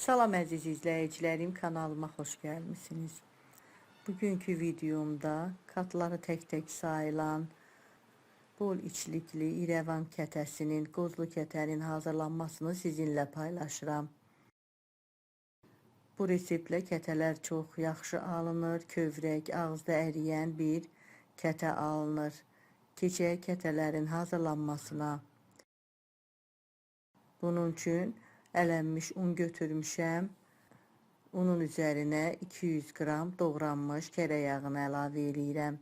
Salam əziz izləyicilərim, kanalıma xoş gəlmisiniz. Bugünkü videomda katları tək-tək sayılan bol içlikli İrəvan kətəsinin, qozlu kətənin hazırlanmasını sizinlə paylaşıram. Bu reseptlə kətələr çox yaxşı alınır, kövrək, ağızda əriyən bir kətə alınır. Keçək kətələrin hazırlanmasına. Bunun üçün ələnmiş un götürmüşəm. Unun üzərinə 200 qram doğranmış kərə yağını əlavə eləyirəm.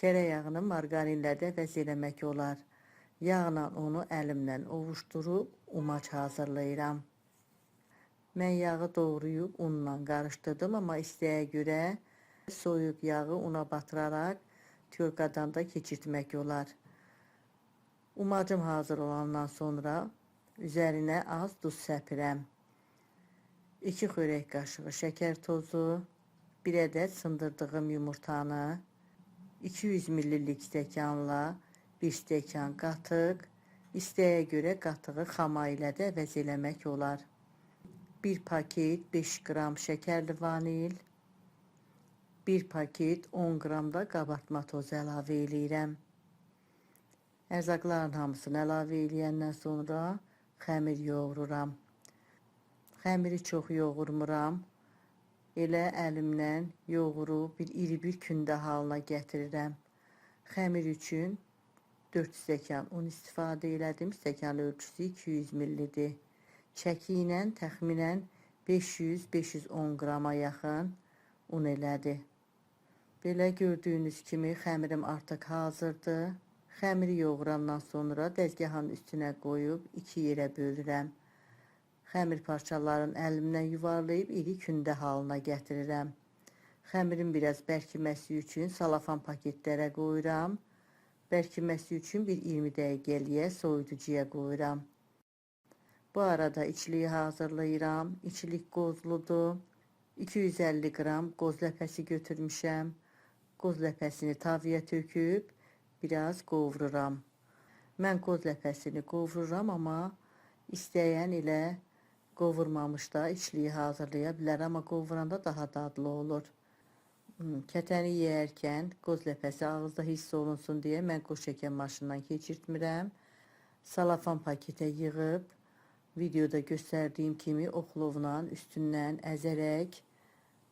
Kərə yağını marqarinlə də əvəz eləmək olar. Yağla unu əlimlə ovuşdurub umac hazırlayıram. Mən yağı doğrayıb unla qarışdırdım, amma istəyə görə soyuq yağı una batıraraq tyorkadan da keçirtmək olar. Umacım hazır olandan sonra üzərinə az duz səpirəm. 2 xörək qaşığı şəkər tozu, 1 ədəd sındırdığım yumurtanı, 200 millillik stəkanla 1 stəkan qatıq, istəyə görə qatığı xama ilə də əvəz eləmək olar. 1 paket 5 qram şəkərli vanil, 1 paket 10 qram da qabartma tozu əlavə eləyirəm. Ərzaqların hamısını əlavə eləyəndən sonra xəmir yoğururam. Xəmiri çox yoğurmuram. Elə əlimlə yoğurub bir iri bir kündə halına gətirirəm. Xəmir üçün 4 stəkan un istifadə elədim. Stəkan ölçüsü 200 millidir. Çəki ilə təxminən 500-510 qrama yaxın un elədi. Belə gördüyünüz kimi xəmirim artıq hazırdır. Xəmiri yoğurandan sonra dəzgahın üstünə qoyub iki yerə bölürəm. Xəmir parçalarını əlimlə yuvarlayıb iri kündə halına gətirirəm. Xəmirin biraz bərkiməsi üçün salafan paketlərə qoyuram. Bərkiməsi üçün bir 20 dəqiqəliyə soyuducuya qoyuram. Bu arada içliyi hazırlayıram. İçlik qozludur. 250 qram qoz ləpəsi götürmüşəm. Qoz ləpəsini tavaya töküb biraz qovururam. Mən qoz ləpəsini qovururam, amma istəyən elə qovurmamış da içliyi hazırlaya bilər, amma qovuranda daha dadlı olur. Kətəni yeyərkən qoz ləpəsi ağızda hiss olunsun deyə mən qoz çəkən maşından keçirtmirəm. Salafan paketə yığıb videoda göstərdiyim kimi oxlovla üstündən əzərək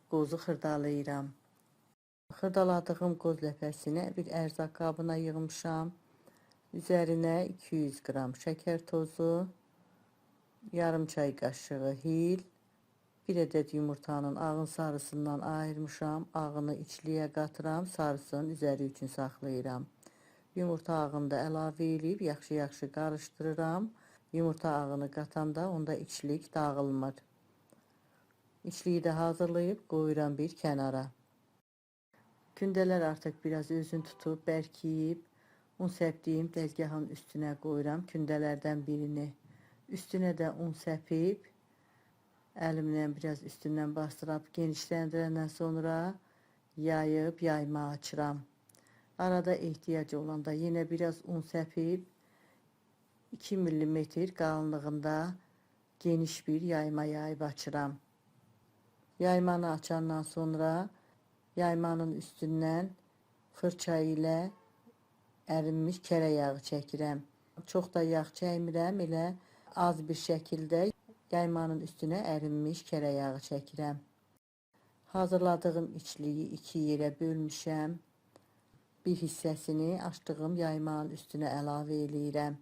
qozu xırdalayıram. Xırdaladığım qoz ləpəsini bir ərzaq qabına yığmışam. Üzərinə 200 qram şəkər tozu, yarım çay qaşığı hil, bir ədəd yumurtanın ağın sarısından ayırmışam. Ağını içliyə qatıram, sarısının üzəri üçün saxlayıram. Yumurta ağını da əlavə eləyib yaxşı-yaxşı qarışdırıram. Yumurta ağını qatanda onda içlik dağılmır. İçliyi də hazırlayıb qoyuram bir kənara. Kündələr artıq biraz özünü tutub, bərkiyib, un səpdiyim dəzgahın üstünə qoyuram kündələrdən birini. Üstünə də un səpib, əlimlə biraz üstündən bastırıb genişləndirəndən sonra yayıb yayma açıram. Arada ehtiyac olanda yenə biraz un səpib, 2 millimetr qalınlığında geniş bir yayma yayıb açıram. Yaymanı açandan sonra yaymanın üstündən fırça ilə ərinmiş kərə yağı çəkirəm. Çox da yağ çəkmirəm, elə az bir şəkildə yaymanın üstünə ərinmiş kərə yağı çəkirəm. Hazırladığım içliyi iki yerə bölmüşəm. Bir hissəsini açdığım yaymanın üstünə əlavə eləyirəm.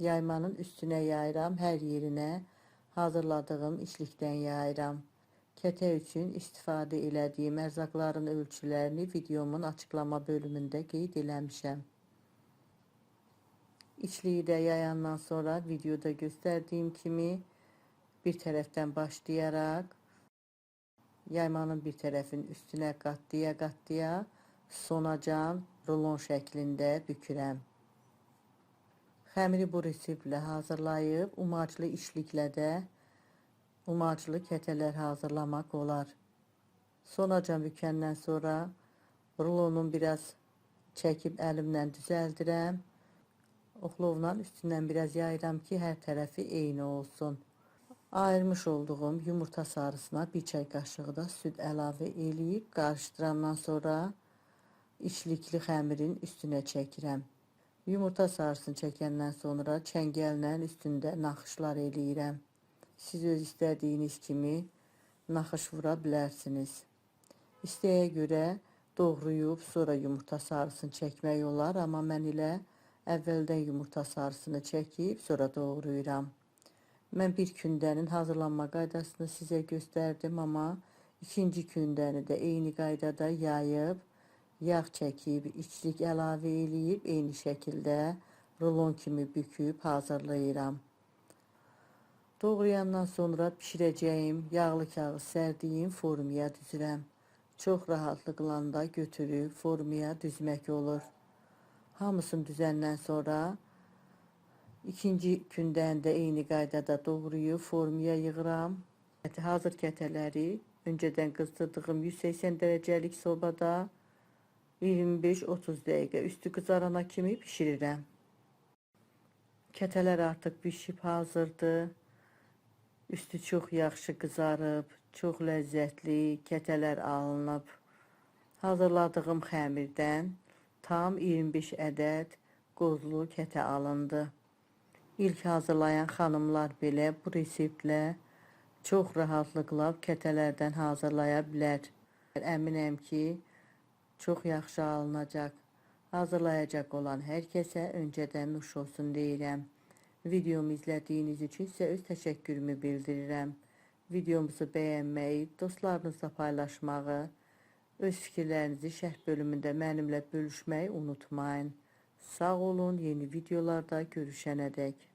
Yaymanın üstünə yayıram, hər yerinə hazırladığım içlikdən yayıram. Kətə üçün istifadə elədiyim ərzaqların ölçülərini videomun açıqlama bölümündə qeyd eləmişəm. İçliyi də yayandan sonra videoda göstərdiyim kimi bir tərəfdən başlayaraq yaymanın bir tərəfinin üstünə qatlaya-qatlaya sonacan rulon şəklində bükürəm. Xəmiri bu reseptlə hazırlayıb umaclı içliklə də umaclı kətələr hazırlamaq olar. Sonacan bükəndən sonra rulonun biraz çəkib əlimlə düzəldirəm. Oxlovla üstündən biraz yayıram ki, hər tərəfi eyni olsun. Ayırmış olduğum yumurta sarısına bir çay qaşığı da süd əlavə eləyib qarışdırandan sonra içlikli xəmirin üstünə çəkirəm. Yumurta sarısını çəkəndən sonra çəngəllə üstündə naxışlar eləyirəm. Siz öz istədiyiniz kimi naxış vura bilərsiniz. İstəyə görə doğrayıb sonra yumurta sarısını çəkmək olar, amma mən elə əvvəldən yumurta sarısını çəkib sonra doğrayıram. Mən bir kündənin hazırlanma qaydasını sizə göstərdim, amma ikinci kündəni də eyni qaydada yayıb, yağ çəkib, içlik əlavə eləyib, eyni şəkildə rulon kimi büküb hazırlayıram. Doğrayandan sonra bişirəcəyim yağlı kağız sərdiyim formaya düzürəm. Çox rahatlıqla da götürüb formaya düzmək olur. Hamısını düzəndən sonra ikinci kündəni də eyni qaydada doğrayıb formaya yığıram. Hazır kətələri öncədən qızdırdığım 180 dərəcəlik sobada 25-30 dəqiqə üstü qızarana kimi bişirirəm. Kətələr artıq bişib hazırdır. Üstü çox yaxşı qızarıb, çox ləzzətli kətələr alınıb. Hazırladığım xəmirdən tam 25 ədəd qozlu kətə alındı. İlk hazırlayan xanımlar belə bu reseptlə çox rahatlıqla kətələrdən hazırlaya bilər. Əminəm ki, çox yaxşı alınacaq. Hazırlayacaq olan hər kəsə öncədən nuş olsun deyirəm. Videomu izlədiyiniz üçün sizə öz təşəkkürümü bildirirəm. Videomuzu bəyənməyi, dostlarınızla paylaşmağı, öz fikirlərinizi şərh bölümündə mənimlə bölüşməyi unutmayın. Sağ olun, yeni videolarda görüşənədək.